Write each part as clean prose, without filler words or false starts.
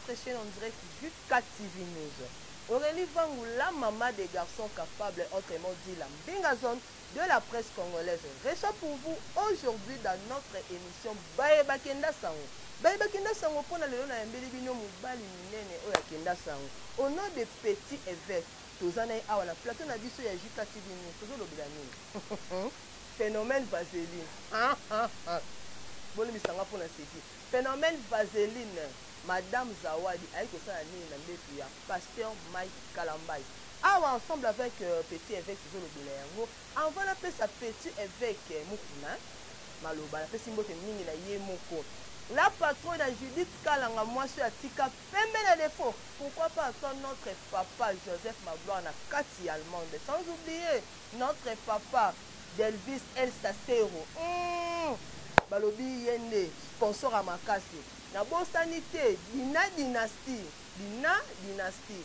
votre chaîne en direct JK TV News. Aurélie Vangou, la maman des garçons capables, autrement dit la Mbinga Zone de la presse congolaise, reçoit pour vous aujourd'hui dans notre émission Baye Bakenda Sango. Baye Bakenda Sango pona lelo na yambeli bino mobali minene oyo akenda sango. Au nom de Petit Évêque, toza na ye awa na plateau na biso ya JK TV News. Tozolobela nini? Phénomène Vaseline. Bolimbisa nga mpona seki. Phénomène Vaseline, Madame Zawadi ayi kosala nini na mbetu ya Pasteur Mike Kalambay. Awa ensemble avec Petit Évêque tozolobela yango. Avant napesa Petit Évêque Mukuna maloba, napesi mbote mingi na ye moko. La patronne ya Judith Kalanga, mwasi oyo atika pembe na défaut. Pourquoi pas toi notre papa Joseph Magloire na kati ya Allemande. Sans oublier notre papa Delvis El Sasero. Balobi ye nde sponsor ya makasi. Nabosani te Dina Dynastie. Dina Dynastie.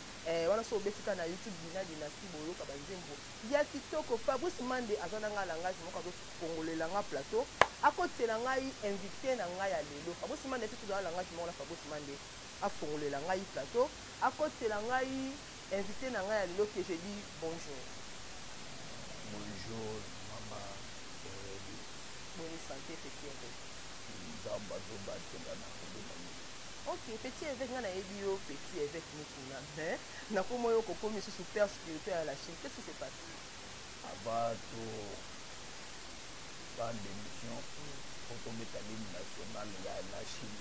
Wana so obetika na YouTube Dina Dynastie boyoka banzembo ya kitoko. Fabrice Mande aza na ngai langage moko azofongolela nga plateau. Akotela ngai invité na ngai ya lelo. Fabrice Mande ete tozala langage moko na Fabrice Mande afongolela ngai plateau. Akotela ngai invité na ngai ya lelo que je dis bonjour. Bonjour maman Aurélie. Bonne santé petit évêque. Nzambe azobatela na kobela nini. Ok, petit évêque nga nayebi yo petit évêque Mukuna, mais nakoma oyo kokomi susu père spirituel à la Chine. Qu'est-ce qui s'est passé? Avant to bande d'émission, faut tobeta l'hymne national ya la Chine.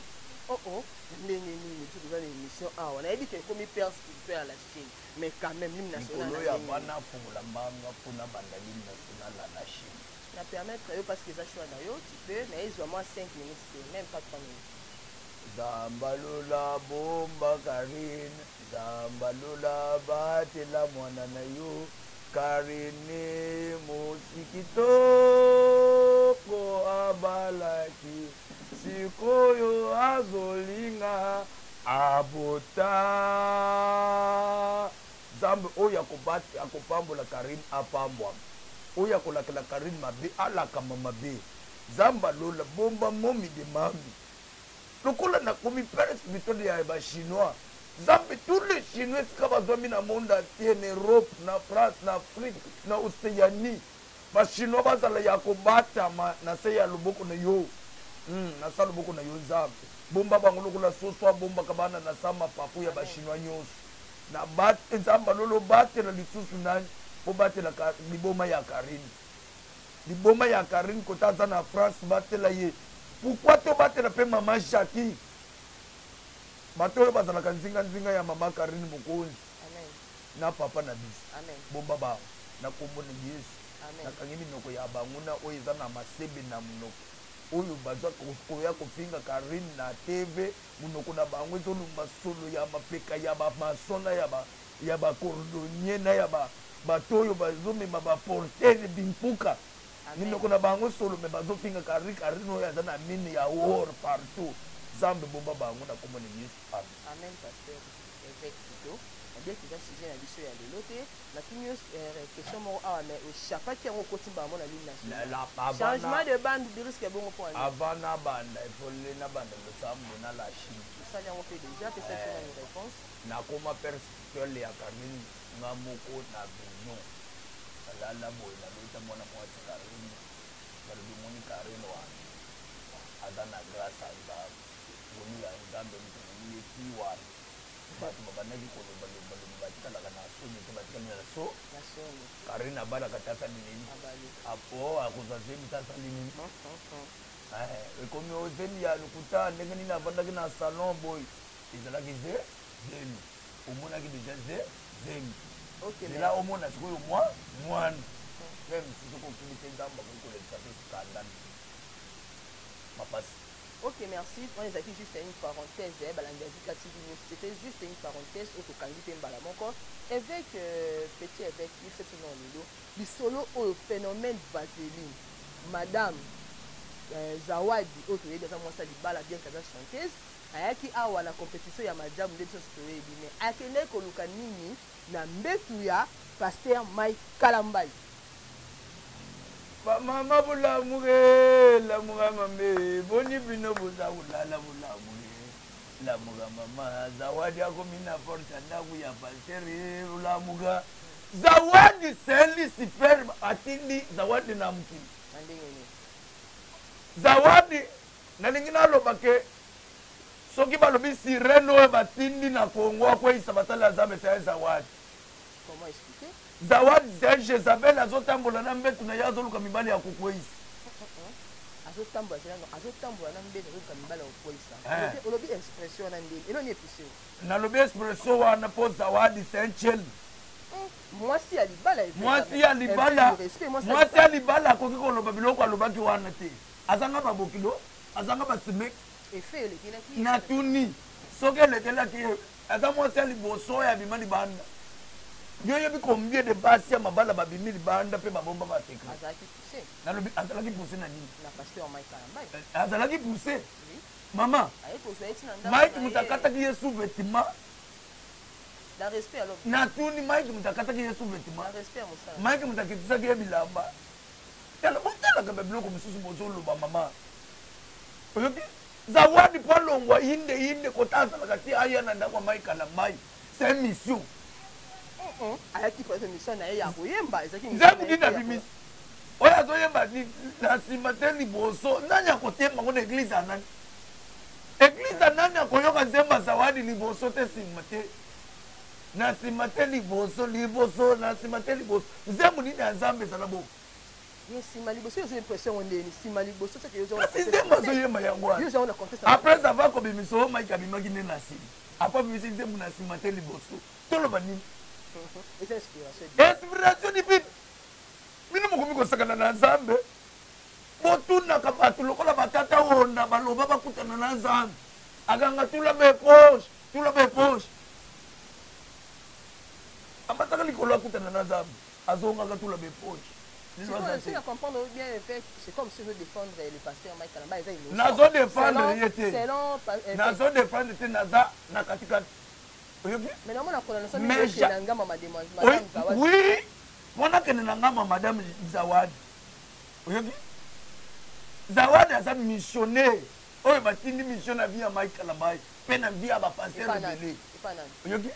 Oh oh, ndenge nini biso toza na émission awa nayebi ke ekomi père spirituel à la Chine, mais quand même l'hymne national likolo ya bana fongola mbanga mpona banda l'hymne national ya la Chine. Na permettre yo parce que eza choix na yo, tu peux, mais ezwa moi 5 minutes te, même pas 3 minutes. Zambalola bomba Karine, Zambalola batela mwana na yo Karine mosikitoko abalaki sikoyo azolinga abota. Nzambe oyo akopambola Karine apambwama, oyo akolakela Karine mabe alakama mabe. Zambalola bomba momi de mami. Lokola nakomi père spirituel ya ba chinois, Nzambe tous les chinois esika bazwami na monde entier, na Europe, na France, na Afrique, na Océanie, ba chinois bazala ya kobatama na se ya loboko na yo. Na sa loboko na yo Nzambe. Bomba bango lokola soso abombaka bana na sa mapapu ya ba chinois nyonso. Na Nzambe alolo batela lisusu nani po batela liboma ya Karine. Liboma ya Karine kota aza na France batela ye. Pourquoi to batela pe maman Jackie? Bato oyo bazalaka nzinga nzinga ya maman Karine Mokonzi. Amen. Na papa na biso. Amen. Bomba bango na kombo na Yesu. Amen. Nakangi minoko ya banguna oyo eza na masebe na monoko. Oyo baza koya kofinga Karine na TV, monoko na bango ezolumba solo ya mapeka ya ba maçon na ya ba cordonnier na ya ba bato oyo bazomema ba porter bimpuka. Amen. Minoko na bango solo me bazofinga Karine, Karine oyo aza na mine ya or partout. Nzambe bomba bango na kombo na Yesu. Amen. Amen pasteur évêque plutôt. Bien que eza sujet na biso ya lelo te, natuni yo question moko awa mais oshapaki yango okoti mbala moko na ligne nationale. Changement de bande du risque bongo mpo na nini? Avant na banda, il faut le na banda losambo na la Chine. Osali yango mpe déjà, pesa biso nanu réponse. Nakoma père spirituel ya Karine nga moko na vision. Nalala boye nalota mwana mwasi Karine, balobi omoni Karine wana aza na grâce ya Nzambe, ngolu ya Nzambe moto ememi ye ti wana. Bato babandaki koloba loba loba batikalaka na soni te, batikali na so. Na soni. Karine abalaka te asali nini? Abali. Apo akozwa zemi te asali nini? Ekomi oyo zemi ya lokuta ndenge nini avandaki na salon boye ezalaki ze zemi. Omonaki déjà ze zemi. Ok, Zela merci. omona sikoyo mwa mwana. Même si soki okimi te Nzambe akoki kolekisa pe scandale. Mapasi. Ok, merci. On est juste une parenthèse, hein, Balandi ya Zika TV News. C'était juste une parenthèse oyo tokangi pe mbala moko. Évêque, petit évêque, il fait toujours lelo. Lisolo oyo phénomène Vaseline. Madame Zawadi oyo toyebi aza mwasi ya libala bien qu'aza chanteuse, ayaki awa na compétition ya Maajabu nde biso nyonso toyebi, mais akendaki koluka nini na mbetu ya pasteur Mike Kalambay. Ba mama bolamuke, lamuka mambe, boni bino boza kolala bolamuke. Lamuka mama, Zawadi akomi na porte ya ndako ya pasteur, lamuka. Zawadi c'est Lucifer atindi Zawadi na mokili. Na ndenge nini? Zawadi nalingi naloba ke soki balobi sirene oyo batindi na Congo akweyisa basali ya Nzambe c'est Zawadi. Comment expliquer? Zawadi c'est Jezabel azotambola na mbetu na ye azoluka mibali ya kokweyisa. Azotambola zela no azotambola na mbetu azoluka mibali ya kokweyisa. Olobi expression wana ndenge eloni epise yo? Nalobi expression wana mpo Zawadi c'est un chel. Mwasi ya libala, mwasi ya libala, mwasi ya libala akoki koloba biloko alobaki wana te. Azanga babokilo, azanga basimeki. Natuni soki elekelaki ye, aza mwasi ya liboso oyo abima libanda. Yo oyebi combien de basi ya mabala babimi libanda mpe babomba ba secret? Nalobi azalaki poussé na nini? Azalaki poussé mama Mike moto akataki ye sous vêtement. Natuni Mike moto akataki ye sous vêtement, Mike moto akitisaki ye bilamba. Tala, botalaka babiloko mosusu bozoloba mama. Oyoki Zawadi mpo alongwa inde inde kota azalaka ti aya na ndako ya Mike Kalambay, c'est une mission. Ayaki mpo mission na ye ya koyemba ezalaki nzembo nini abimisi oyo azoyemba na nsima te liboso? Nani akotemba ngo na eglise ya nani? Eglise ya nani akoyoka nzembo ya Zawadi liboso te nsima te, na nsima te liboso, liboso na nsima te liboso? Nzembo nini ya Nzambe ezala bongo? Nsima liboso ozo impression ngo ndeni nsima liboso soki ozo kasi nzembo azoyemba yango wana après avoir kobimisa oyo Mike abimaki nde na nsima, après abimisi nzembo na nsima te liboso, toloba nini? Eza inspiration, inspiration divine. Bino mokomi kosakana na Nzambe. Botunaka bato lokola batata wonda baloba bakutana na Nzambe, akanga tula ba éponge, tula ba éponge, amataka likolo akutana na Nzambe, azongaka tula ba éponge. Nazo défendre ye te, nazo défendre te, naza na katikati, oyoki? Oui, mpona akende na ngamba madame Zawadi, oyoki? Zawadi aza missionnaire oyo batindi mission na vie ya Mike Kalambay mpe na vie ya bapasteur ebele, oyoki?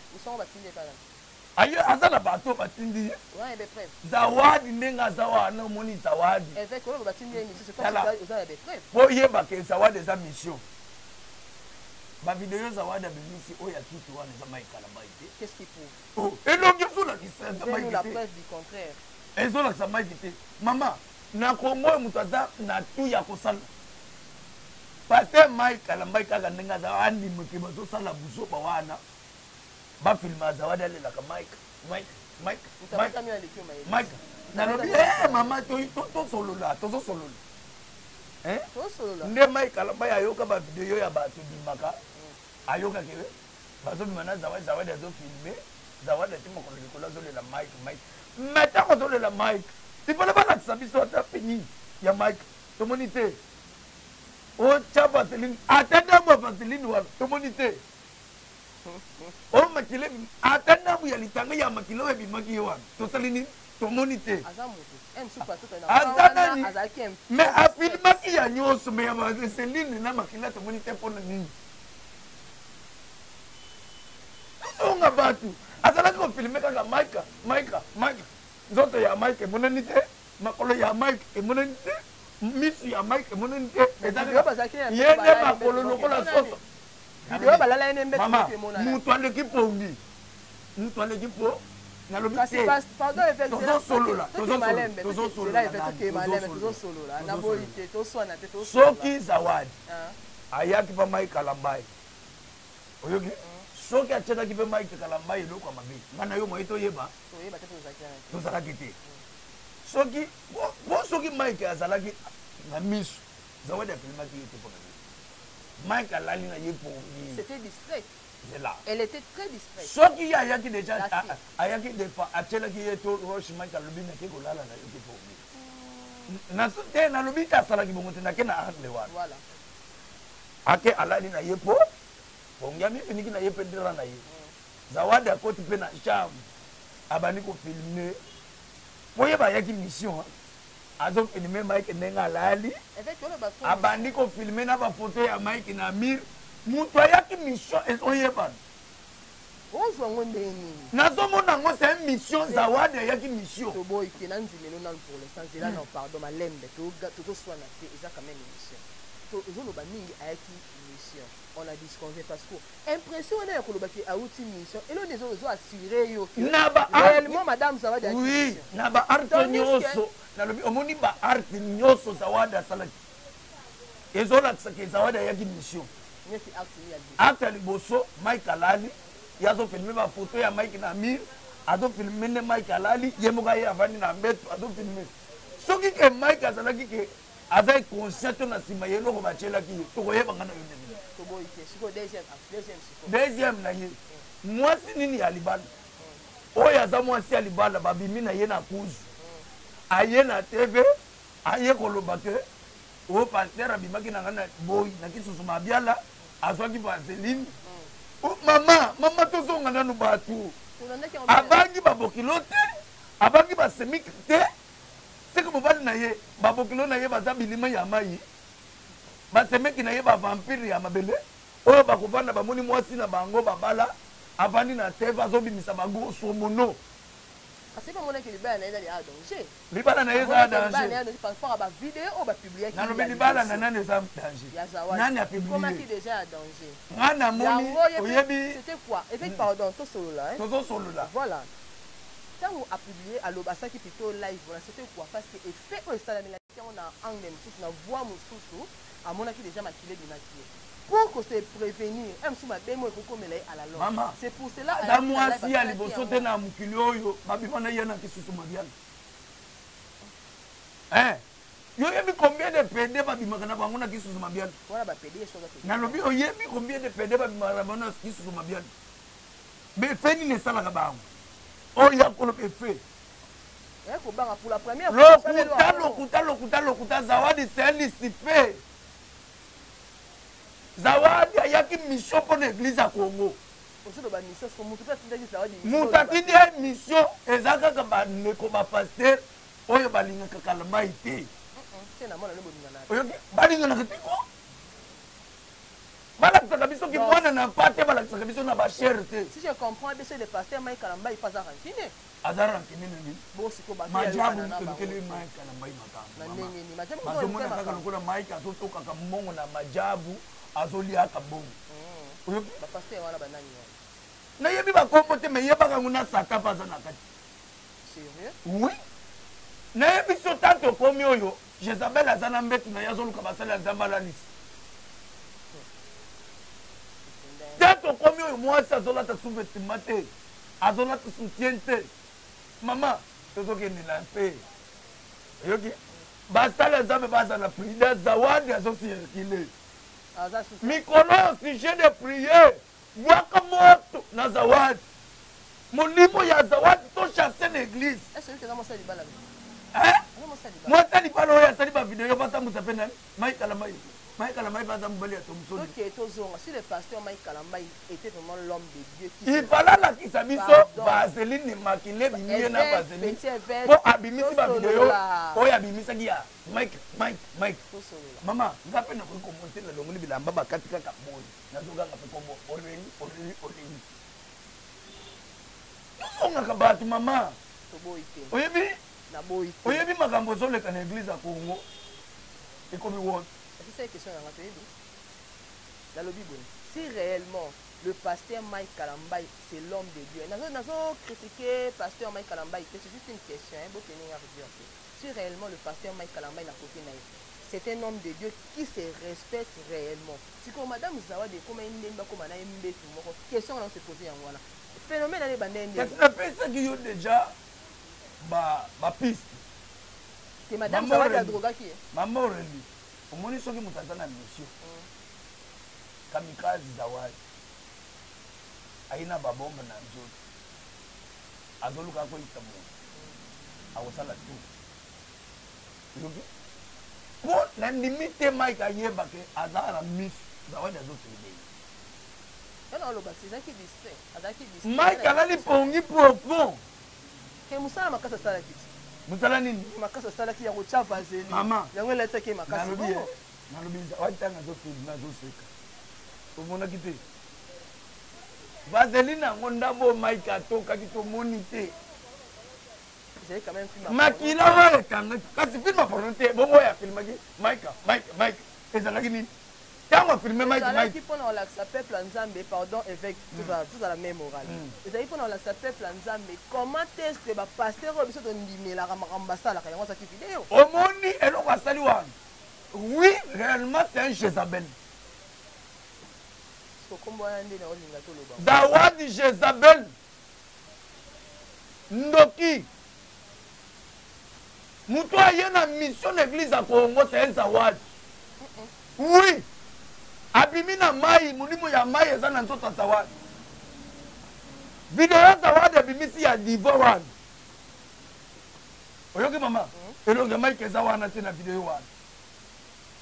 Aye aza na bato batindi ye. Zawadi ndenge aza wana, omoni Zawadi po yebaka Zawadi eza mission. Bavideo Zawadi abimisi oyo ya kiti wana eza Mike Kalambay te. Elongi ezolakisa eza Mike te, ezolakisa Mike te. Mama, na Kongo oyo moto aza na tu ya kosala pasteur Mike Kalambay kaka ndenge aza andimake bazosala buzoba wana, bafilme Azawadi alelaka Mike, Mike, Mike, Mike, Mike. Nalobi mama, tosolola, tozosolola nde Mike Kalambay ayoka bavideo ya bato ebimaka, ayokaki bazobima na Zawadi, Zawadi azofilme, Zawadi ati mokolo likolo azolela Mike, Mike. Mais ntango azolela Mike, ifale balakisa biso ata peni ya Mike, tomoni te. Otya vaseline, ata ndambo ya vaseline wana tomoni te. Oyo makila, ata ndambo ya litanga ya makila oyo ebimaki ye wana, tosali nini? Tomoni te. Aza nani? Mais afilmaki ya nyonso, mais ya vaseline na makila tomoni te. Mpona nini? Tozonga bato azalaki kofilme kaka Mike, Mike, Mike. Nzoto ya Mike emonani te, makolo ya Mike emonani te, misu ya Mike emonani te, ye nde makolo lokola soso. Mama, moto aleki pongi, moto aleki po nalobi te, tozosolola, tozosolola. Soki Zawadi ayaki mpa Mike Kalambay, oyoki? Soki atiakaki mpe Mike Kalambay eloko ya mabe, ngai na yo moye toyeba, tozalaki te. Soki po soki Mike azalaki na miso, Zawadi afilmaki ye te. Mpona nini? Mike alali na ye pongi. C'était distrait. Zela. Elle était très distraite. Soki ye ayaki déjà, ayaki defa, atielaki ye to roche, Mike alobi nake kolala na yoki pongi te. Nalobi te asalaki bongo te, nake na angle wana. Ake alali na ye po pongi, amifiniki na ye mpe drap na ye. Zawadi akoti mpe na chambre, abandi kofilme po ye bayaki mission, azofilme Mike ndenge alali, abandi kofilme na bafoto ya Mike na mire. Moto ayaki mission ezoyebana. Ozwa yango ndenge nini? Nazomona yango c'est une mission. Zawadi ayaki mission. Toboyi te, nandimelo nanu pour l'instant. Nzela nao, pardon, malembe, tozoswana te, eza quand même émission. Ozoloba mingi ayaki mission, on a disconvient parce que impression wana ya koloba ke awuti mission, eloni ezo assurer yo que Na ba réellement madame Zawadi ayaki Oui, mission. na ba art Tandis que nyonso nalobi, omoni ba art nyonso Zawadi asalaki ezolakisa ke Zawadi ayaki mission. Neti acte nini ya liboso? Acte ya liboso, Mike alali, ye azofilme bafoto ya Mike na mire, azofilme nde Mike alali, ye moko aye avandi na mbeto, azofilme. Soki ke Mike azalaki ke aza inconscient to na nsima ye eloko batielaki ye, tokoyebanga na yo ndenge. Toboyi te. Sikoyo deuxième acte, deuxième sikoyo. Deuxième na ye, mwasi nini ya libala oyo aza mwasi ya libala, babimi na ye na kuzu, aye na TV, aye koloba ke oyo pasteur abimaki na ngai na boyi na kisusu mabiala, azwaki vaseline. Oh, mama, mama, tozonga nanu bato. Tolandaki yango bien. Abangi babokilo te, abangi basemike te, seke mobali na ye, babokilo na ye baza bilima ya mai, basemeki na ye bavampire ya mabele oyo bakovanda, bamoni mwasi na bango babala avandi na teve, azobimisa bagrosomono. Parce que bamonaki libala na ye ezali ya danger. Libala na ye eza ya Bamonaki libala na danger. ye danger par rapport à bavideo oyo bapubliaki. Nalobi Ya libala na liboso. nani eza danger? Ya Zawadi. Nani Ekomaki apublie? déjà ya danger. Nga namoni Yango ye mpe oyebi. C'était quoi, évêque? Pardon, tosolola, hein. Tozosolola. Voilà, ntango apublie, aloba, asalaki plutôt live wana, c'était quoi? Parce que effet oyo esalamelaki yango na angle mosusu, na voix mosusu, amonaki déjà makili ebimaki ye. Pour que se prévenir un mosusu mabe mo ekokomela ye à la longue. Mama, C'est pour cela aza ayaki na live, mwasi ya asalaki liboso yango. te na mokili oyo babima na ye na kisusu mabiala. Eh, yo oyebi combien de PD babimaka na bango na kisusu mabiala? Wana bapede ye soza pede. Nalobi, oyebi combien de PD babimaka na bango na kisusu mabiala? Mais fe nini esalaka bango oyo ya koloba efe? Aye kobanga pour la première fois osaleli Lokuta. yango. Lokuta, lokuta, lokuta. Zawadi, c'est un Lucifer. Zawadi ayaki mission mpo na église ya Congo. Ozoloba mission, siko motu mpe atindaki Zawadi mission? Moto atindi ye mission eza kaka bandeko bapaster oyo balingaka Kalambai te. Te, na mwana no bolingana. Oyoki, balinganaka te ko balakisaka biso ki mwana na mpa te, balakisaka biso na bashere te. Si je comprends bien, le pasteur Mike Kalamba ifa aza rancune. Aza rancune nini? Bo sikoyo bato Majabu. yayokana na bango Elukeli te. Mike Kalambai makambo. Na Mama. ndenge nini? Majabu Bazomona moto kaka lokola Mike azotokaka mbongo na majabu, azoliaka mbongo, oyoki? Bapaster wana banani wana? Nayebi bakombo te, me yebaka yango na Satan mpe aza na kati. Sérieux? Oui, nayebi so tante okomi oyo Jezabel aza na mbetu na ye, azoluka basali ya Nzambe alalisi. Tante okomi oyo mwasi azolata sous-vêtement te, azolata soutien te. Mama, tozokende na mpe oyoki, basali ya Nzambe bazala prudent. Zawadi azocircule. Aza susu. Mikolo oyo, sujet de prière, bwaka moto na Zawadi, molimo ya Zawadi tochasse na église. Est ce que eza mwasi ya libala? Hein? Eza mwasi ya libala? Mwasi ya libala oyo asali bavideo, basambusa mpe nani? Maikala mai, Maikala mai, baza mobali ya Tomsoni. Ok, tozonga. Si le pasteur Mike Kalamba était vraiment l'homme de Dieu qui Il fallait alakisa biso Pardon. vaseline, makile ebimi ye na Évêque, vaseline. petit évêque, Mpo abimisi bavideo tosolola. oyo abimisaki ya Mike, Mike, Mike. Tosolola. Mama, nga mpe nakoki komonte na longoli bilamba, bakati kaka boye, nazoganga mpe kombo Oreli, Oreli, Oreli. Tozongaka bato, mama. Toboyi te. Oyebi. Naboyi te. Oyebi makambo ozoleka na église ya Congo ekomi wote. C'est question nanga, toyebi. Nalobi boye, si réellement le pasteur Mike Kalambay, c'est l'homme de Dieu, nazo critiquer pasteur Mike Kalambay te, c'est juste une question, hein, bokende nga rigueur te. Si réellement le pasteur Mike Kalambay na côté na ye, c'est un homme de Dieu qui se respecte réellement, sikoyo madame Zawadi ekoma ye ndenge bakoma na ye mbetu moko? Question wana se pose yango wana, phénomène wana ebanda ye ndenge. Kasi napesaki yo déjà bapiste. Te, madame Mama Zawadi Aurélie. adrogaki ye. Mama Aurélie, omoni, soki moto aza na mission kamikaze, Zawadi ayi na babombe na nzoto, azoluka akoyisa moto, akosala tout. Yoki, mpo nandimi te Mike ayebake aza na miso, Zawadi azofilme ye. Wana oloba ezalaki distrait, azalaki distrait. Mike alali pongi profond. Ke mosala makasi asalaki ti. Mosala nini? Makasi asalaki ya kotya vaseline. Mama. Yango elatisaki ye makasi. Nalobi ye. Bongo. Nalobi, Zawadi ntango azofilme azoseka. Omonaki te vaseline yango ndambo Mike atokaki, tomoni te. Ezali quand même film ya Makila oyo ekangaki, kasi film ya porno te. Bongo oyo afilmaki Mike, Mike, Mike ezalaki nini ntango afilme Mike? Ezalaki Mike mpona kolakisa peuple ya Nzambe. Pardon, évêque, tozala même moral. Ezalaki mpona kolakisa peuple ya Nzambe comment est ce que bapasteur oyo biso tondimelaka makambo basalaka yango. Azalaki video. Omoni eloko asali wana? Oui, réellement, c'est un Jézabel. Kombo wana nde na olinga toloba. Zawadi Jézabel, ndoki. Moto aye na mission na église ya Congo, c'est un Zawadi. Oui, abimi na mai, molimo ya mai eza na nzoto ya Zawadi. Video ya Zawadi abimisi ya divo wana, oyoki mama? Elongi ya Mike eza wana te na video wana.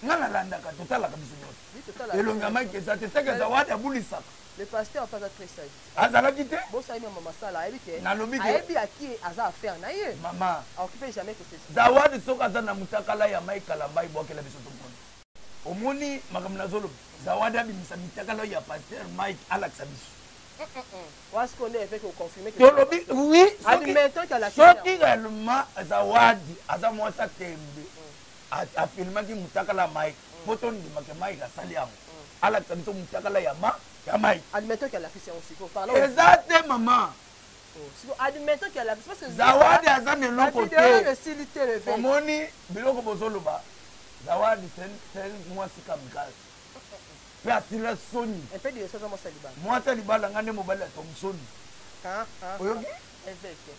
Nga nalandaka, totalaka biso nyonso, elongi ya Mike eza te. Seke Zawadi abulisaka. Le pasteur aza très sage. Azalaki te. Bosali mama masala, ayebi ke Nalobi ke ayebi aki aza affaire na ye. Mama. Aokipe jamais ko se Zawadi soki aza na mutakala ya Mike Kalamba, ebwakela biso tomona. Omoni makambo nazoloba? Zawadi abimisa mitakala ya pasteur Mike, alakisa biso. Wasiko nde évêque oconfirme. Tolobi oui. Admettons qu'alakisi. Soki réellement Zawadi aza mwasi atembe, afilmaki mutakala ya Mike, mpo tondimake Mike asali yango, alakisa biso mutakala ya ma ya Mike. Admettons qu'alakisi yango sikoyo, parla. Eza te, mama. Sikoyo admettons qu'alakisi, parce que Zawadi aza na eloko te. Esili te, l'évêque. Omoni biloko bozoloba? Zawadi c'est mwasi kamikaze mpe asila soni. Un peu de aza mwasi ya libala. Mwasi ya libala, nga nde mobali ya Thomson, oyoki? Évêque.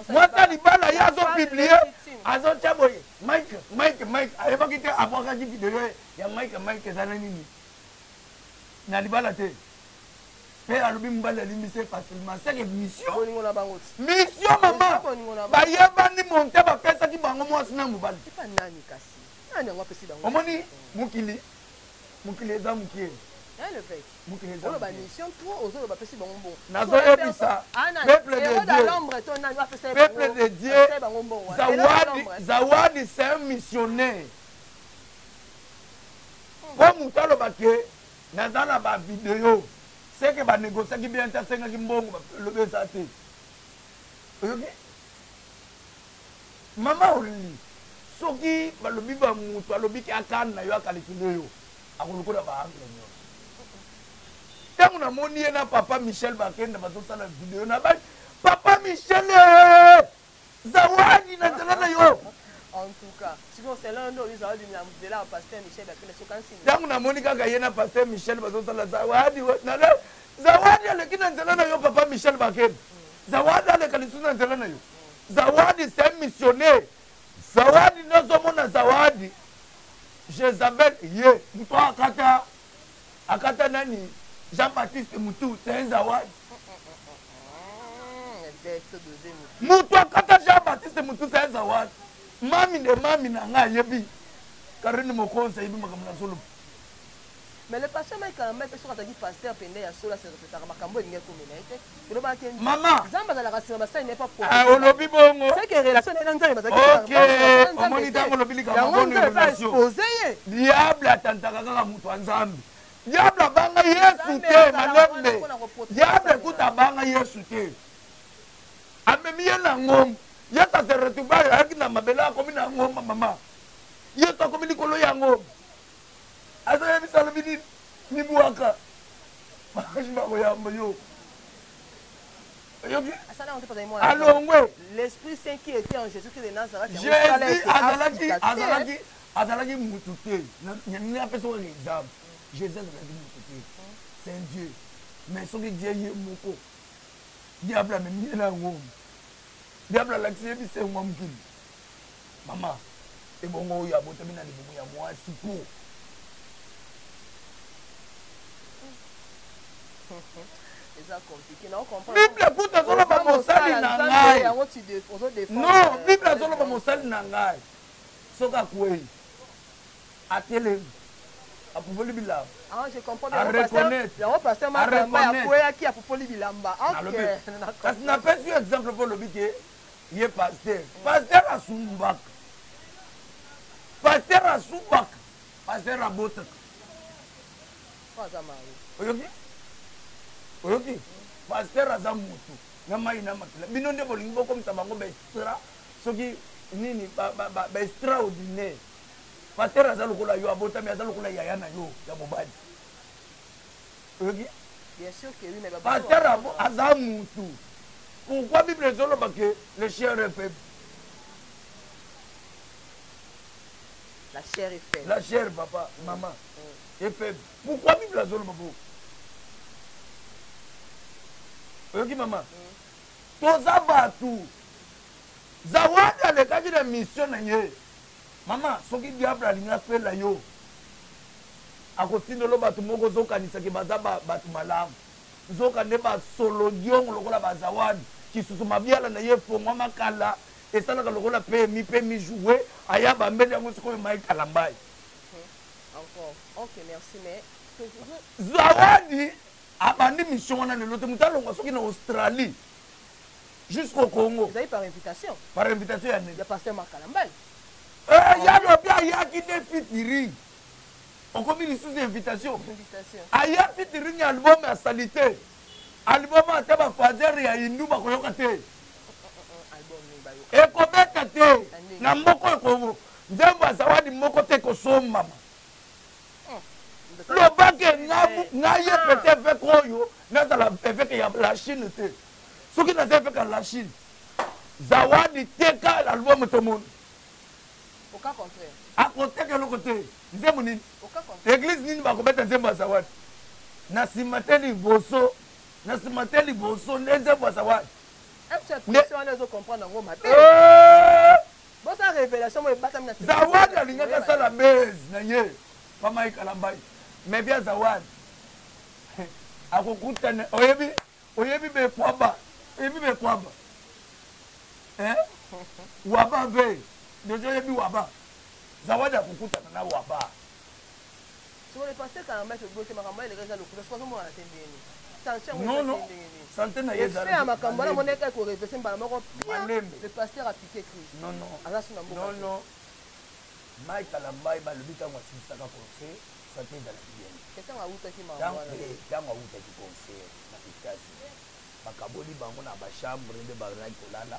Mwasi ya libala, ye azopublier, azotya boye Mike, Mike, Mike. Ayebaki te abwakaki video ya Mike. Mike eza na nini na libala te, mpe alobi mobali alimbisi facilement. Seke mission. Bolingo na bango ti. Mission, mama. Bolingo na bango. Bayebani monte, bapesaki bango mwasi na mobali. Epa nani kasi? Nani yango apesi bango? Omoni mokili, mokili eza mokie. Hein, l'évêque. Mokili eza Oloba mokie. mission trop, ozoloba apesi bango mbongo. Nazoyebisa peuple de Dieu. L'ombre to nani apesa ye? Peuple de Dieu. Apesa bango mbongo wana. Zawadi, Zawadi c'est un missionnaire. Mpo moto aloba ke naza na bavideo, seke banégociaki bien te, asengaki mbongo, lobi eza te. Oyoki mama Orili? Soki balobi bamutu alobi ke akane na yo, akalikile yo, akolukola baangle nyonso. Ntango namoni ye na papa Michel Bakenda bazosala video na ba papa Michel, eh, Zawadi na nzela na yo. En tout cas sikoyo, selon nde oyo Zawadi na nzela ya pasteur Michel Bakenda, sokanisi. Ntango namoni kaka ye na pasteur Michel bazosala, Zawadi Zawadi aleki na nzela na yo, papa Michel Bakenda, Zawadi aleka lisusu na nzela na yo. Zawadi c'est un missionnaire. Zawadi, nazomona Zawadi Jezabel, ye moto akata, akata nani, Jean Baptiste Mutu, c'est un Zawadi. Moto akata Jean Baptiste Mutu, c'est un Zawadi. Mami nde mami na ngai ayebi, Karine Mokonzi ayebi makambo nazoloba. Mais le pasteur Mike Kalamba mpe, soki azalaki pasteur pende ya solo, aserepetaka makambo elingi ekomela ye te. Tolobaka ke Mama. Nzambe azalaka nsima basali na ye mpo. Ah, olobi bongo. C'est que relation na ye na Nzambe bazalaki. Ok, omoni ntango olobi likambo yango, bonne Nzambe mpe relation. expose ye. Diable atantaka kaka moto ya Nzambe. Diable abanga Yesu Nzambe te. azalaka wana Malembe. mpona koprotéger Diable basali kuta na ye. abanga Yesu te, amemi ye na ngomba. Yesu ase retrouve, ayaki na mabele, akomi na ngomba. Mama, Yesu akomi likolo ya ngomba, azoyebisa, alobi nini? Mibwaka, makasi bakoyamba yo. Oyoki? Asala yango te mpo azali mwana. Alongwe. L'Esprit Saint qui était en Jésus Christ de Nazareth. Jésus azalaki, azalaki, azalaki mutu te. Nini apesa oyo exemple? Jésus azalaki mutu te, c'est un Dieu. Mais soki Dieu ye moko, diable amemi ye na ngomba, diable alakisi ye bisengo ya mokili. Mama, ebongo oyo abotami na libumu ya mwasi po Eza compliqué na comprendre. Bible kuta azoloba mosali na ngai. Yango tu ozodéfendre. Non, Bible azoloba mosali na ngai soki akwei, atelemi, apupoli bilamba. Ah, je comprends. À reconnaître. Yango pasteur À Makamba reconnaître. akweyaki, apupoli bilamba. Ok. Nalobi, kasi napesi yo exemple mpo olobi ke ye pasteur, pasteur asumbaka, pasteur asubaka, pasteur abotaka. Aza mari. Oyoki, oyoki, pasteur aza mutu na mai na makila. Bino nde bolingi bokomisa bango baextra soki nini, baextraordinaire. Pasteur aza lokola yo, abotami, aza lokola yaya na yo ya mobali. Oyoki? Bien sûr que oui, mais pasteur aza mutu. Pourquoi Bible ezoloba ke le chair est faible? La chair est faible. La chair, papa, maman, est faible. Pourquoi Bible azoloba bo? Oyoki, mama? Toza bato. Zawadi alekaki na mission na ye. Mama, soki diable alingi afela yo, akotindelo bato moko ozokanisaki baza bato malamu, nzoka nde basolo diongo lokola bazawadi. Kisusu mabiala na ye efongwama kala, esalaka lokola pemi mpe mijoue aya bambeli yango. Sikoyo Mai Kalambai. Encore. Ok, merci, mais Zawadi abandi mission wana lelo te. Moto alongwa soki na Australie jusqu'au Congo. Ezali par invitation. Par invitation ya nini? Ya pasteur Makalambay. Eh, ya lobi ayaki nde featuring, okomi lisusu invitation. Invitation. Aya featuring, album asali te. Album ata bafaser ya hindu bakoyoka te. Album nini bayoka? Ekobeta te na mboka oyo Kongo. Nzembo ya Zawadi moko te ekosombama. Lobake nga ye peut évêque oyo nazala évêque ya la Chine te. Soki naza évêque ya la Chine, Zawadi teka album tomoni. Au cas contraire. Akoteka eloko te. Nzembo nini? Au cas contraire. Église nini bakobeta nzembo ya Zawadi na nsima te? Liboso na nsima te, liboso nde nzembo ya Zawadi. Pression wana ezocomprendre yango mabe. Bosa révélation mo ebatami na nsima. Zawadi alingaki asala base na ye pama Ekalambai, mais bia Zawadi akokutana. Oyebi, oyebi bekwaba, oyebi bekwaba, eh? Waba ve deja, oyebi waba. Zawadi akokutana na waba. Siko le pasteur Kalamba tobote makambo eleka eza lokuta. Siko azomona te ndenge tension. Non, non, santé na ye. Effet ya makambo wana moneka ekorevese mbala moko bien. Malembe. Le pasteur a piqué crise. Non, non. Aza so na mboka Non. te. Non, Mike Kalambai balobi ntango asilisaka concert, santé ezalaki bien. Te, ntango awutaki makambo wana. Ntango awutaki concert na États-Unis, bakaboli bango na bachambre nde bazalaki kolala.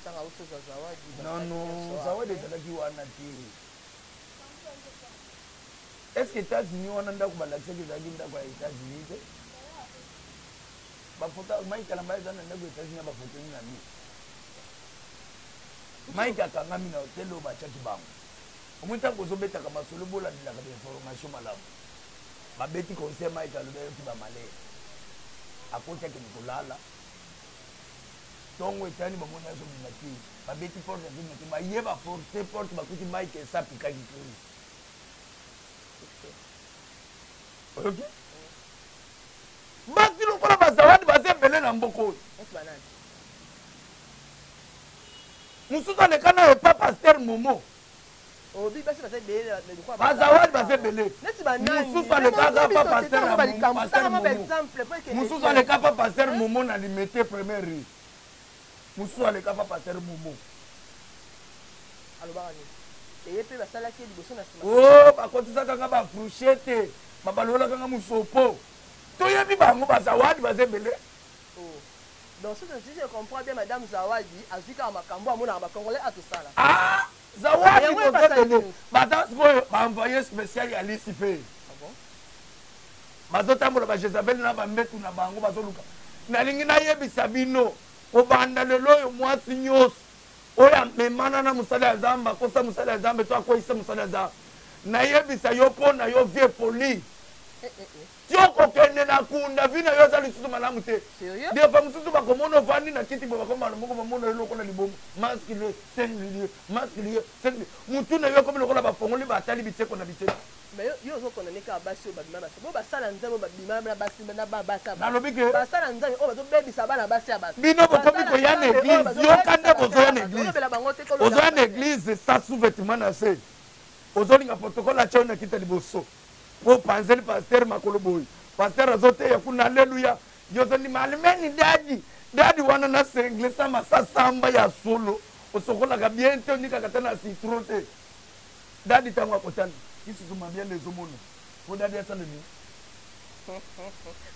Ntango awuti ozwa Zawadi. Non, non, Zawadi ezalaki wana te. Est ce que États-Unis wana, ndako balakisaki ezalaki ndako ya États-Unis te? Bafoto Mike Kalamba eza na ndako ya États-Unis na bafoto nini na mi. Mike akangami na hotel oyo batiaki bango. Omoi ntango ozobetaka masolo, bolandelaka bainformation malamu. Babeti concert, Mike alobi ayoki bamalere, akoti, akende kolala. Ntongo etani, bamoni azobima te. Babeti porte, azobima te. Baye baforce porte, bakuti Mike esa apikaki crise. Oyoki? Basi lokola bazawadi baza ebele na mboka oyo. Neti banani? Mosusu aleka na epa pasteur Momo. Obi basi baza ebele lokola Bazawadi baza ebele. Neti banani? Mosusu alekaka pa pasteur ya Momo, pasteur Momo. Exemple po ekende. Mosusu aleka pa pasteur Momo na Limete première rue. Mosusu aleka pa pasteur Momo. Alobaka nini? Eye mpe basalaki ye liboso na nsima. O bakotisaka nga bafourchette, babalolaka nga mosopo. Toyebi bango, bazawadi baza ebele. Oh. Donc si je comprends bien, madame Zawadi azwi kaka makambo amonaka bacongolais atosala. Ah, Zawadi. Yango toza ebasali ebele. nini? Baza sikoyo baenvoye spécial ya Lucifer. Ah bon? Bazotambola bajezabel na bambetu na bango bazoluka. Nalingi nayebisa bino, kobanda lelo oyo, mwasi nyonso oyo amemana na mosala ya Nzambe, akosa mosala ya Nzambe to akweyisa mosala ya Nzambe, nayebisa yo mpo na yo vie poli. Eh, eh, eh. Ti okokende na kunda, vie na yo eza lisusu malamu te. Sérieux? Defa mosusu bakomona ovandi na kiti boye, bakomana moko bamona yo lokola libomo masque lie singulier, masque lie singulier. Mutu na yo ekomi lokola bafongoli, batali biteko na biteko. Mais yo ozokondane kaka basi oyo babima basi bo basala Nzambe oyo babima na basi na basi ya bato. Nalobi ke basala Nzambe oyo bazobebisa bana basi ya bato. Bino bokomi koya na église, yoka nde bozoya na église. Olobela bango te. Ozoya na église sa sous-vêtement na se, ozolinga protocole atya yo na kita liboso po opanzeli pasteur makolo boye. Pasteur azoteya kuna aleluya, yo ozondima alimeni dadi dadi wana na sengle sa masasamba ya solo. Osokolaka bien te, onikaka te na citron te. Dadi ntango akotala lisusu mabianda ezomona po dadi asala nini?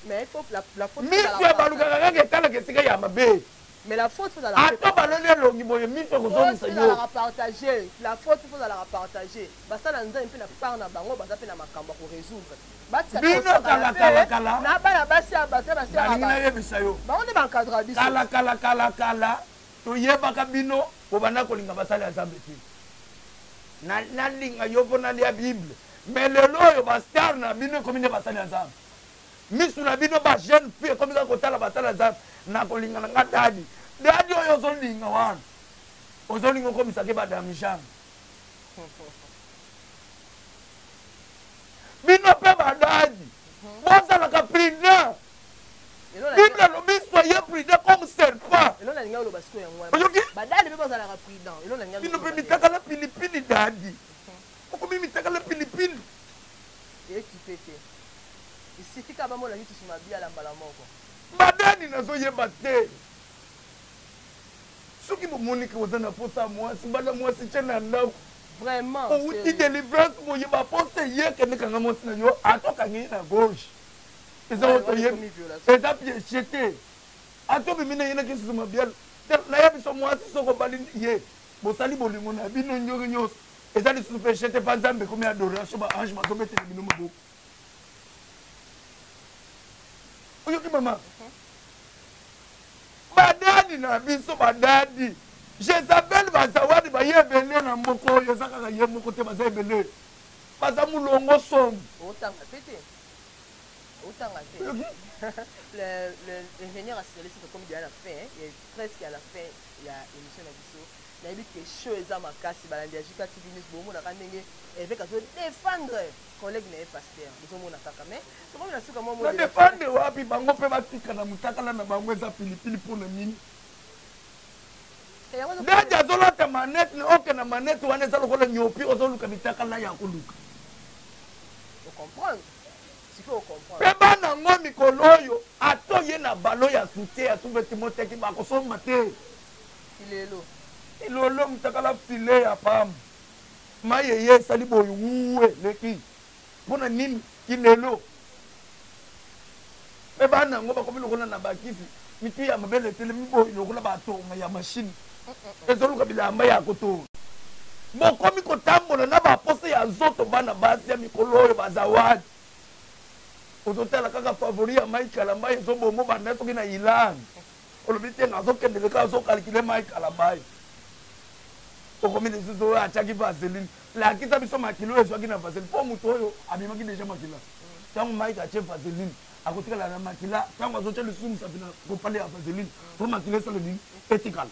Mais il faut la, la faute. Miso ebalukaka kaka etalaka esika ya mabe. Mais la faute faut ata baloli elongi boye miso ekozongisa yo. Partager la faute, faut la partager. Basala nzambe mpe na part na bango, baza mpe na makambo ya korésoudre. Bino kala kala kala na bana basi ya bato basi ya nalingi nayebisa yo, bango nde baencadra biso. Kala kala kala kala toyebaka bino kobanda kolinga basali ya Nzambe te. Nalinga yo mpo nalia Bible, mais lelo oyo bastar na bino ekomi nde basali ya Nzambe. Misu na bino ba jeune fille ekomi kaka kotala basali ya Nzambe. Nakolinga na nga dadi dadi oyo ozolinga wana, ozolinga okomisaki badamijane. Bino mpe badadi bozalaka prudent. Bible elobi soyez prudent comme serpent. Oyoki bino mpe mitakala pilipili dadi, okomi mitakala pilipili. Badadi nazoyeba te soki bomoniki oza na posa ya mwasi, bana mwasi tie na ndako. Vraiment. Outi délivrance boye, baposa ye, kende kanga mwasi na yo, ata okangi ye na gauche, eza oyo toyebi, eza piège te. Ata obimi na ye na kisusu mabialo, nayebi biso mwasi, soki obali ye, bosali bolingo na bino ndenge nyonso, eza lisusu péché te. Mpa Nzambe ekomi adoration, ba ange bazobetela bino maboko. Oyoki mama? Badadi na biso, badadi Jezabel, bazawadi baye ebele na mboka oyo. Eza kaka ye moko te, baza ebele, baza molongo somo. Otanga pe te, otanga te. L'ingénieur asilisi, tokomi déjà na fin, presque à la fin ya émission na biso. Nayebi ke show eza makasi. Balandi ya Jika TV News, bomonaka ndenge évêque azodéfendre collègue na ye pasteur, bozomona kaka, mais tokomi na suka mwa. Na défendre wapi? Bango mpe batika na motakala na bango, eza pilipili. Mpo na nini dadi azolata manete na oke na manete wana? Eza lokola nyopi, ozoluka mitakala ya koluka. Mpe bana yango mikolo oyo, ata oye na balo ya soutien ya sous-vêtement teki, bakosomba te. Ilolo mutakala file ya pamba, mayeye esali boye, wuwe leki. Mpona nini kilelo? Mpe bana yango bakomi lokola na bakisi, mitu ya mabele etelemi boye lokola batonga ya mashine ezoluka bilamba ya kotonga. Bokomi kotambola na baposa ya nzoto. Bana basi ya mikolo oyo, bazawadi, ozotala kaka favori ya Mai Kalambai, ezobombo banda soki na Ilang, olobi te nazokendele kaka, azokalkile Mai Kalambai. Okomi lisusu oyo atiaki vaseline, lakisa biso makila oyo ezwaki na vaseline, mpo moto oyo abimaki déjà makila. Ntango Mike atie vaseline, akotikala na makila. Ntango azotya lisusu mosapi na kopale ya vaseline mpo makila esala nini? Etikala.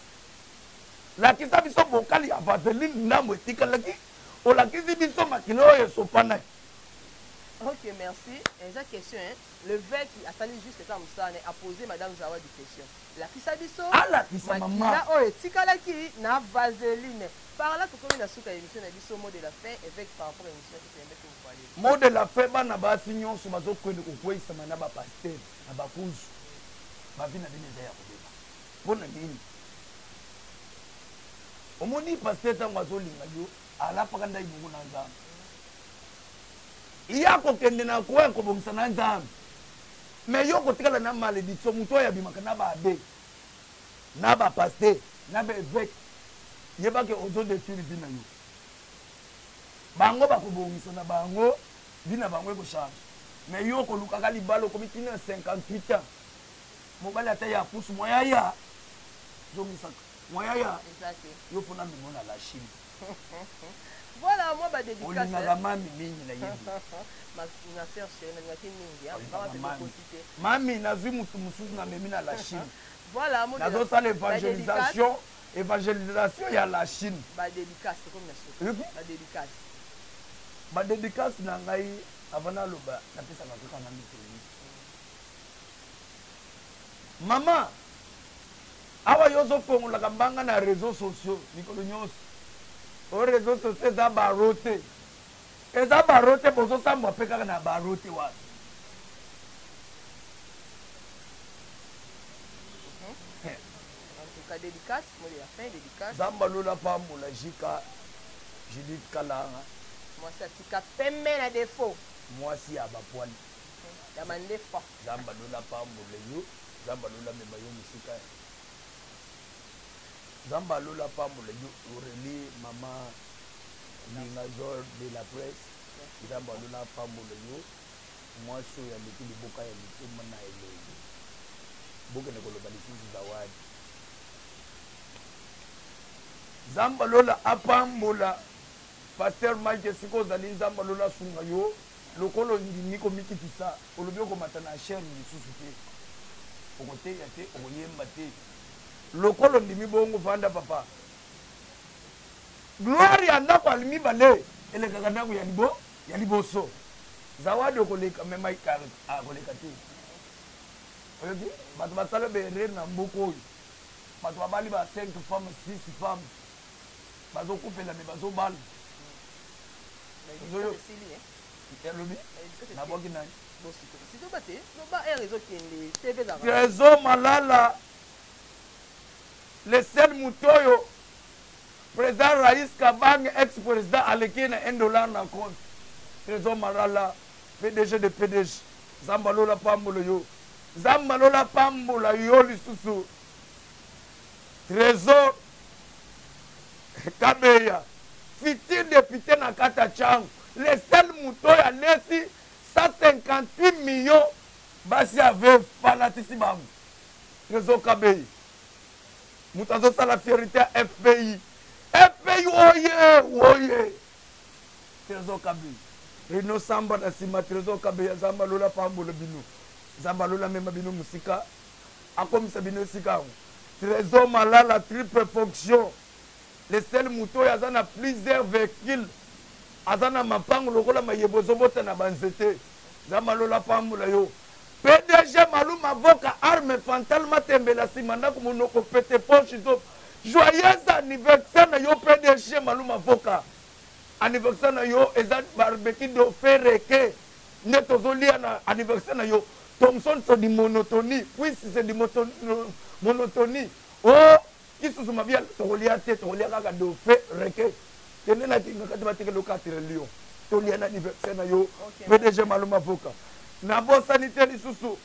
Lakisa biso bokali ya vaseline ndambo etikalaki, olakisi biso makila oyo esopanaki. Ok, merci. Eza question, hein? L'évêque asali juste kaka mosala ne, apose madame Zawadi question: lakisa biso alakisa mama makila oyo etikalaki na vaseline. Par là tokomi na suka ya émission na biso. Mot de la fin, évêque, par rapport à émission toyembe tovoile. Mot de la fin: bana basi nyonso bazokende kokweyisama na bapasteur na bakuzu, bavi na bino eza ya kobeba. Mpo na nini? Omoni pasteur, ntango azolinga yo, alapaka ndai moko na Nzambe, ya kokende na koya kobongisa na Nzambe, mais yo kotikala na malédiction. Moto oyo abimaka na baabbé, na bapasteur, na baévêque, yebake ozodétruire vie na yo. Bango bakobongisa na bango, vie na bango ekochange, mais yo kolukaka libala, okomi tina 58 ans, mobali ata ya pusu moyaya zongisaka moyaya yo mpona memo na la Chine. Voilà, moi badédicace. Olingaka mami mingi, nayebi. Ma sœur chérie, nalingaki mingi. Mami, mami, nazwi motu mosusu, namemi na la Chine. Voilà. Nazosala évangélisation, évangélisation ya la Chine. Badédicace, tokomi na suka, badédicace. Badédicace na ngai, avant naloba, napesaka kaka na mitoli. Mama awa, yo ozofongolaka mbanga na réseaux sociaux mikolo nyonso. O réseaux sociaux eza baro te, eza baro te. Bozosambwa mpe kaka na baro te wana. En tout cas, dédicace, mot de la fin, dédicace. Nzambe alola pambola Jika Judith Kalanga. Mwasi atika pembe na défaut. Mwasi ya bapoils. Ya mandefa. Nzambe alola apambola yo, Nzambe alola amema yo mosika. Nzambe alola apambola yo Aurelie mama Lingazor de la presse. Nzambe alola apambola yo mwasi oyo aleki liboka ya litoma na elengi. Bokende koloba lisusu zawadi. Nzambe alola apambola Pasteur Mike esika ozali Nzambe alola asunga yo. Lokola ondimi komikitisa, olobi okomata na chaine lisusu te, okoteya te, okoyemba te. Lokola ondimi bongo, vanda papa. Gloire ya ndako ya mibale elekaka ndako ya libo ya liboso. Zawadi okoleka mais Mike akoleka te. Oyoki? Bato basala ba erreur na mboka oyo. Bato babali ba 5 femmes, 6 femmes. Bazokufela mais bazobala. Elobi nabwaki nani? Trésor Malala le seul moto oyo président Raïs Kabange ex président aleki na 1 dollar na compte. Trésor Malala PDG de PDG Nzambe alola pambola yo, Nzambe alola pambola yo lisusu. Trésor Kabeya futur député na kati ya Tshangu, le seul moto oyo alesi 158 millions basi ya veuve balatisi bango. Trésor Kabeya moto azosala fierité ya FPI, FPI oye oye. Trésor Kabeya Reno Samba na nsima Trésor Kabeya, Nzambe alola pambola bino, Nzambe alola mema bino mosika, akomisa bino esika yango. Trésor Malala triple fonction, le seul moto oyo aza na plusieurs véhicules, aza na mapango lokola mayebo ezobota na banzete. Nzambe alola pambola yo. PDG Malou Mavoka arme fantal matembela nsima ndako monoko pete poche zo. Joyeux anniversaire na yo PDG Malou Mavoka. Anniversaire na yo eza barbecue do fereke nde tozolia na anniversaire na yo. Thomson c'est du monotonie, puis c'est du monotonie. Oh, kisusu mabia tokolia te, tokolia kaka do fereke. Kende na kinga kati batikeli yo 4 lion. Tolia na anniversaire na yo. Okay. PDG Malou Mavoka. Nabosani te lisusu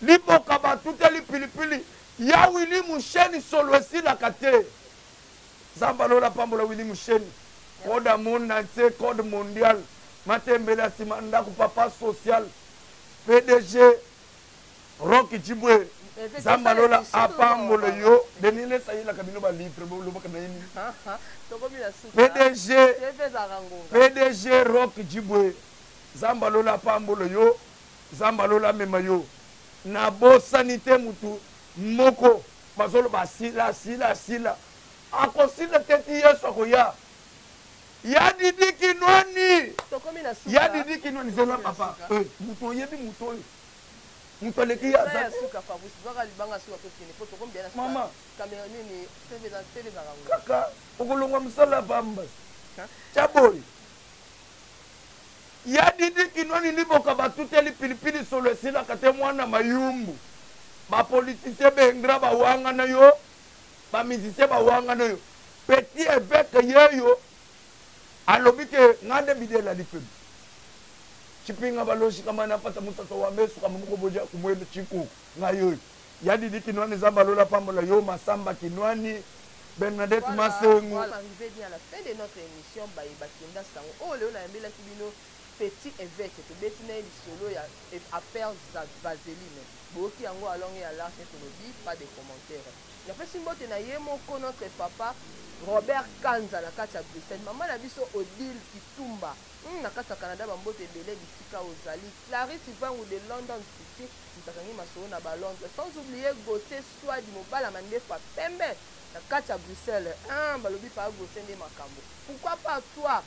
liboka batuteli pilipili ya Willy Musheni solo esilaka te. Nzambe alola pambola Willy Musheni. Code ya monde entier, code mondial. Matembele ya nsima ndako papa social. PDG Rock Djibwe. Nzambe alola apambola yo. Denis Lesa ayelaka bino ba livre bolobaka na ye nini? PDG PDG Rock Djibwe. Nzambe alola apambola yo. Nzambe alola amema yo. Nabosani te mutu moko bazoloba sila sila sila akosila te ti Yesu akoya. Ya Didi Kinwani, ya Didi Kinwani zela papa. Eh, mutu oyebi mutu oyo mutu aleki ye aza mama kaka okolongwa mosala pamba tya boye. Ya Didi Kinwani liboka batuteli pilipili solo esilaka te mwana mayumbu. Ba politicien bengra bawanga na yo, ba musicien bawanga na yo. Petit évêque yeyo alobi ke nga nde bidela lifemi. Chipinga baloshi kama na pata musasa wa mesu kama moko boja kumwele chiku nga yoyo. Ya Didi Kinwani Nzambe alola pambola yo Masamba Kinwani Bernadette Voilà, Masengu. Voilà, arrivé bien à la fin de notre émission baye bakenda sango. Oh Léo na yambelaki bino petit évêque tobeti na ye lisolo ya affaire Vaseline. Boyoki yango à longue et à large tolobi pas de commentaires. Napesi mbote na ye moko notre papa Robert Kanza na kati ya Bruxelles. Mama na biso Odile Kitumba na kati ya Canada bambote ebele bisika ozali. Clarisse Vangu de London City mutakangi masolo na ba Londres. Sans oublier Gauthier Swadi mobala mandefa pembe na kati ya Bruxelles. Balobi pa Gauthier nde makambo. Pourquoi pas toi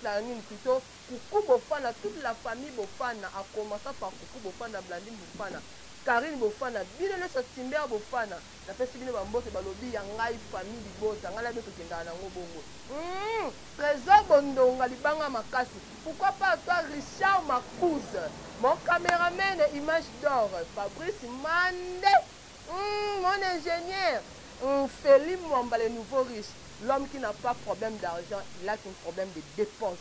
Clarine plutôt Kuku Bofana, toute la famille Bofana, a commencé par Kuku Bofana, Blandine Bofana, Karine Bofana, bino nyonso Timber Bofana, napesi bino bambote balobi ya ngai famille libota, ngai na bino tokendaka nango bongo. Trésor Bondonga libanga makasi. Pourquoi pas toi Richard Makouz, mon caméraman image d'or, Fabrice Mande, mon ingénieur, Félix Mwamba le nouveau riche, l'homme qui n'a pas problème d'argent, il a qu'un problème de dépense.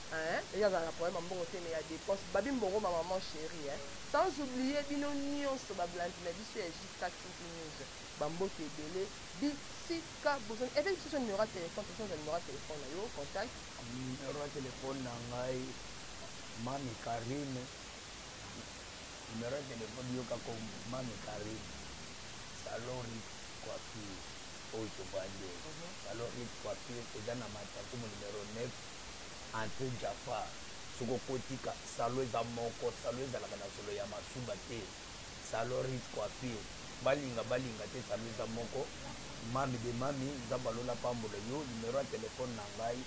Hein, eza azala na problème ya mbongo te mais ya dépense. Babi Mbongo, ma maman chérie, hein. Sans oublier bino nyonso bablandi na biso ya JK TV News. Bambote ebele bisika bozali. Avec biso numéro ya téléphone, toza numéro ya téléphone na yo, contact. Numéro ya téléphone na ngai, Mami Karine. Numéro ya téléphone, yoka kombo Mami Karine. Salon Rit Coiffure oyo tovandi oyo. Salon Rit Coiffure eza na Matakumu numéro 9, entrée Jafar. Soki okotika salon eza moko, salon ezalaka na solo ya masuba te. Salon Rit Coiffure, balinga balinga te, salon eza moko. Mami de mami, Nzambe alola pambola yo. Numéro ya téléphone na ngai,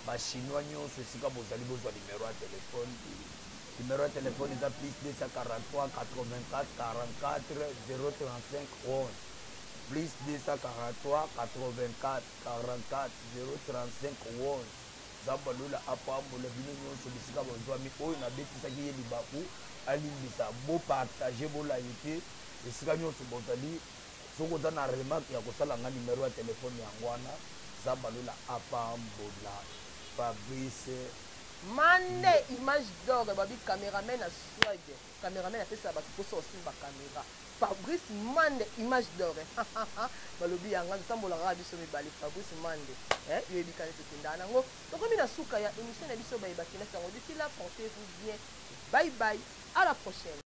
bachinois nyonso esika bozali, bozwa numéro ya téléphone. Numéro ya téléphone eza plus 243 84 44 035 11, plus 243 84 44 035 11. Nzambe alola apambola bino nyonso bisika bozwami. Oyo nabetisaki ye libaku, alimbisa. Bopartage, bolaye te esika nyonso bozali. Soki oza na remarque ya kosala nga, numéro ya téléphone yango wana. Nzambe alola apambola Fabrice. Mande, image d'or, babi cameraman na swag. Cameraman apesaka bato mposa osimba caméra. Fabrice Mande, image d'or, balobi yanga totambolaka kaka biso mibale. Fabrice Mande, yoyebi kani tokendaka nango. Tokomi na suka ya émission na biso. Bayebaki na sango. D'ici là, portez-vous bien, bye bye, à la prochaine.